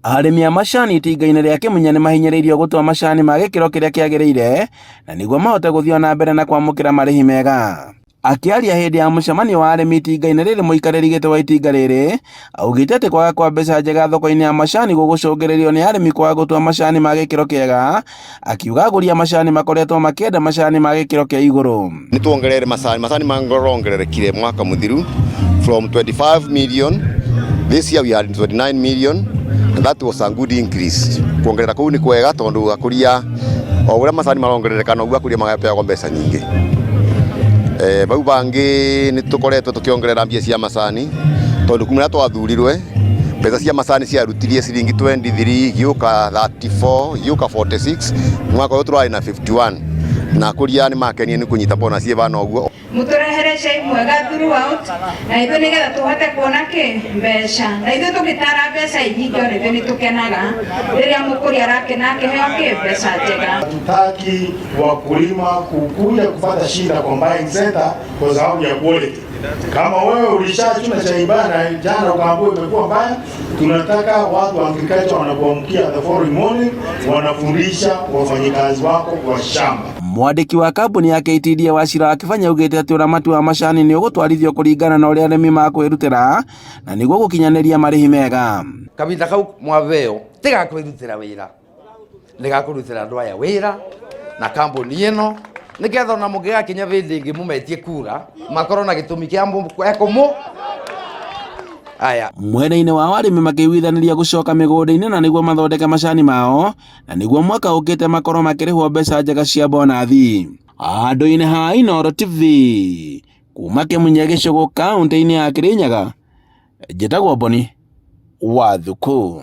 Arĩmi a macani itinga-inĩ rĩa Kĩmunya nĩmahinyĩrĩirio gũtua macani ma gĩkĩro kĩrĩa kĩagĩrĩire na nĩguo mahote gũthiĩ ona mbere na kwamũkĩra marĩhi mega. Akĩaria hĩndĩ ya mũcemanio wa arĩmi itinga-inĩ rĩrĩ mũikarĩri gĩtĩ wa itinga rĩrĩ augĩte atĩ kwaga kwa mbeca njega thoko-inĩ ya macani gũgũcũngĩrĩrio nĩ arĩmi kwaga gũtua macani ma gĩkĩro kĩega, akiuga agũri a macani makoretwo makĩenda macani ma gĩkĩro kĩa igũrũ. Nĩ tuongereire macani, macani marongererekire mwaka mũthiru from 25 million, this year we are 29 million and that was a good increase. Kuongerera kũu nĩ kwega tondũ akũria o ũrĩa macani marongerereka noguo akũria magapeagwo mbeca nyingĩ. Eh, bau bangĩ nĩ tũkoretwo tũkĩongerera mbia cia macani tondũ kuma rĩrĩa twathurirwe mbeca cia macani ciarutirie ciringi 23 igĩũka 34 igĩũka 46 mwaka ũyũ tũrarĩ na 51 na akũria nĩ makenire nĩ kũnyita bonus ĩbana ũguo. Mũtũrehere cai mwega throughout na ithuĩ nĩgetha tũhote kuona kĩ mbeca na ithuĩ tũgĩtara mbeca inyingĩ ona ithuĩ nĩtũkenaga rĩrĩa mũkũria arakena akĩheo kĩ mbeca njega. Hatutaki wakulima kukuja kupata shida kwa buying center kwa sababu ya quality. Kama wewe ulishachuna chai mbaya na jana ukaambiwa imekuwa mbaya, tunataka watu wa agriculture wanakuamkia the following morning, wanafundisha wafanyikazi wako kwa shamba. Mwandĩki wa kambuni ya KTDA Wachira wa Kĩbanya augĩte atĩ ũramati wa macani nĩ ũgũtwarithio kũringana na ũrĩa arĩmi makwĩrutĩra na nĩguo gũkinyanĩria marĩhi mega. Kahinda kau mwaveo ti ga kwĩrutĩra wĩra, nĩ ga kũrutĩra andũ aya wĩra na kambuni ĩno nĩgetha ona mũngĩgakinya hĩndĩ ĩngĩ mũmetie kura makorwo na gĩtũmi kĩa kũmũ aya. Mwena-inĩ wao arĩmi makĩiguithanĩria gũcoka mĩgũnda-inĩ na nĩguo mathondeke macani mao na nĩguo mwaka ũkĩte makorwo makĩrĩhwo mbeca njega cia bonathi. Handũ-inĩ ha Inooro TV kuma Kĩmunye Gĩcũgũ kaũntĩ-inĩ ya Kĩrĩnyaga, njĩtagwo Boni wa Thuku.